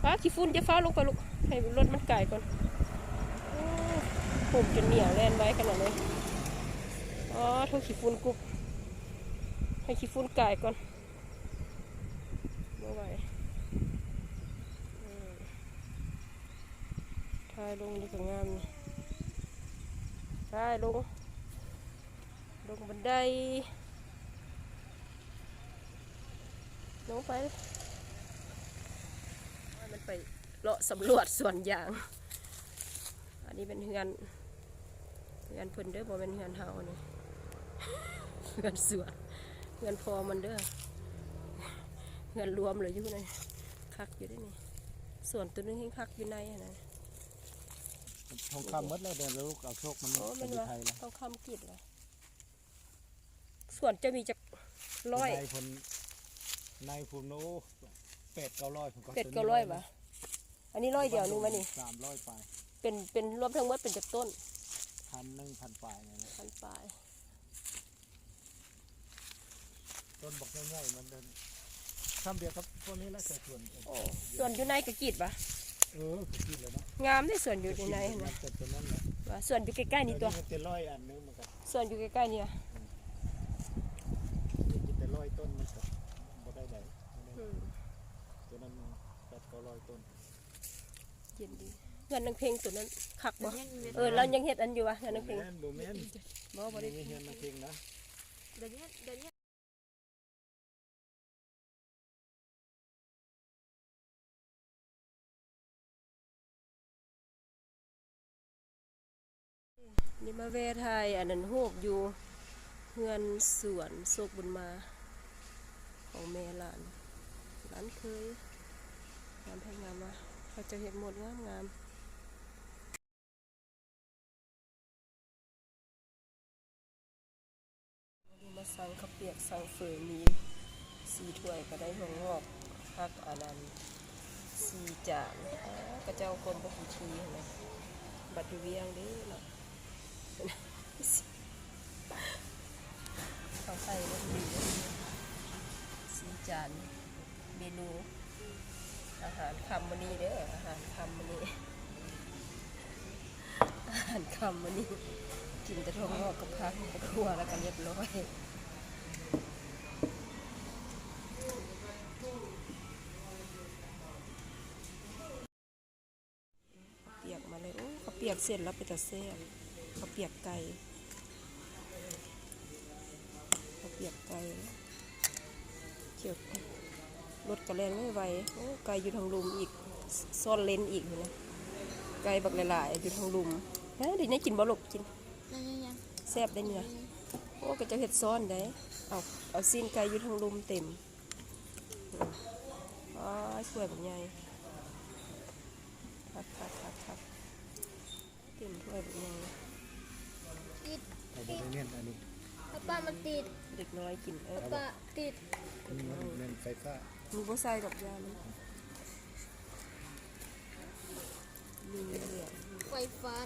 ປາຂີ້ຝຸ່ນ ຢ່າຟ້າວລົງໄປລູກ ໃຫ້ລົດມັນກາຍກ່ອນ. ໂອ້ ໂຮມຈົນໜຽວ ແລ່ນໄວຂະໜາດເລີຍ. ອໍ ໂທ້ ຂີ້ຝຸ່ນກຸບ ໃຫ້ຂີ້ຝຸ່ນກາຍກ່ອນ. ບໍ່ໄຫວ. ເອີ ຖ່າຍລົງນີ້ກໍງາມນີ້ ຖ່າຍລົງ ລົງບັນໄດ ລົງໄປ. ມັນໄປເລາະສຳຫຼວດສວນຢາງ. ອັນນີ້ເປັນເຮືອນ ເຮືອນເພິ່ນເດີ ບໍ່ແມ່ນເຮືອນເຮົານີ້ ເຮືອນສວນ ເຮືອນພໍ່ມັນເດີ ເຮືອນລວມເລີຍຢູ່ໃນ ຄັກຢູ່ເດ້ນີ້. ສວນໂຕໜຶ່ງແຮ່ງຄັກຢູ່ໃນຫັ້ນນະ. ທອງຄຳໝົດແລ້ວ ແຕ່ລູກເອົາໂຊກມັນ. ໂອ້ ແມ່ນວ່າ ຢູ່ໄທລະ ທອງຄຳກີດລະ. ສວນເຈົ້າມີຈັກຮ້ອຍ? ໃນພຸ້ນ ໃນພຸ້ນ ໂອ້ ແປດເກົ້າຮ້ອຍພຸ້ນ. ແປດເກົ້າຮ້ອຍຫວາ? ອັນນີ້ຮ້ອຍດຽວໜຶ່ງຫວານີ້? ສາມຮ້ອຍປາຍ. ເປັນ ເປັນລວມທັງໝົດເປັນຈັກຕົ້ນ? ພັນໜຶ່ງ ພັນປາຍນີ້ແຫຼະ ພັນປາຍ. ຕົ້ນບັກໃຫຍ່ໆ ມັນເດີ່ນ ຊ່ຳດຽວກັບພວກນີ້ແຫຼະ ໃສ່ສວນ. ໂອ້ ສວນຢູ່ໃນກໍກຣີດຫວາ? ເອີ ກໍກຣີດແລ້ວເນາະ. ງາມເດ້ ສວນຢູ່ໃນຫັ້ນນະ. ວ່າສວນຢູ່ໃກ້ໆນີ້ຕົວະ ມີແຕ່ຮ້ອຍອັນໜຶ່ງ ມັນກໍ ສວນຢູ່ໃກ້ໆນີ້ຫວາ? ອືມ ມີແຕ່ຮ້ອຍຕົ້ນ ມັນກໍບໍ່ໄດ້ຫຼາຍ. ອືມ ຕົວນັ້ນແປດເກົ້າຮ້ອຍຕົ້ນ. ເຢັນດີ. ເຮືອນນາງເພັງຕົວນັ້ນຄັກບໍ່? ເອີ ລາວຍັງເຮັດອັນຢູ່ຫວາ ເຮືອນນາງເພັງ? ບໍ່ແມ່ນ ບໍ່ແມ່ນ ບໍ່ ບໍ່ໄດ້ ຍັງມີເຮືອນນາງເພັງນະ. ດຽວນີ້ ດຽວນີ້ ນີ້ມາແວ່ຖ່າຍອັນນັ້ນ ຮູບຢູ່ເຮືອນສວນໂຊກບຸນມາ ຂອງແມ່ຫຼານ ຫຼານເຂີຍ. ງາມແທ້ງາມວ່າ ເຂົາເຈົ້າເຮັດໝົດງາມໆ. ມາສັ່ງເຂົ້າປຽກສັ່ງເຝີ ມີສີ່ຖ້ວຍ ກໍໄດ້ຖົ່ວງອກຜັກອັນນັ້ນສີ່ຈານ. ເຂົາເຈົ້າກົມບໍ່ຂີ້ຖີ່ຫັ້ນນະ ບັດຢູ່ວຽງເດ້ເນາະ. ເອົາໃສ່ບໍ່ດີ ສີ່ຈານ. ເມນູອາຫານຄ່ຳມື້ນີ້ເດີ ອາຫານຄ່ຳມື້ນີ້ ອາຫານຄ່ຳມື້ນີ້ ກິນແຕ່ຖົ່ວງອກກັບຜັກກັບຖົ່ວ ແລ້ວກໍລຽບຮ້ອຍ. ເຂົ້າປຽກມາເລີຍ. ໂອ້ ເຂົ້າປຽກເສັ້ນລະເປັນຕາແຊບ ເຂົ້າປຽກໄກ່ ເຂົ້າປຽກໄກ່ ເຈົ້າ ລົດກໍແລ່ນໄວໆ. ໂອ້ ໄກ່ຢູ່ທາງລຸ່ມອີກ ຊ້ອນເລນອີກຫັ້ນນະ ໄກ່ບັກຫຼາຍໆ ຢູ່ທາງລຸ່ມ. ເອີ ໄດ້ແນວກິນບໍ່ລູກ? ກິນ ໄດ້ຍັງ ແຊບໄດ໋ເນື້ອ. ໂອ້ ເຂົາເຈົ້າເຮັດຊ້ອນໄດ໋ ເອົາ ເອົາຊີ້ນໄກ່ຢູ່ທາງລຸ່ມເຕັມ. ອືມ ອ້າຍ ຖ້ວຍບັກໃຫຍ່ ຄັກໆໆໆ ເຕັມຖ້ວຍບັກໃຫຍ່. ຕິດ ເອົາບໍ່ໄດ້ແມ່ນອັນນີ້ ປ້າ ມັນຕິດ ເດັກນ້ອຍກິນ. ເອີ ປ້າ ຕິດ ມັນແມ່ນໄຟຟ້າ ມັນບໍ່ໃສ່ດອກຢາມັນ ມີເລື່ອງ ໄຟຟ້າ.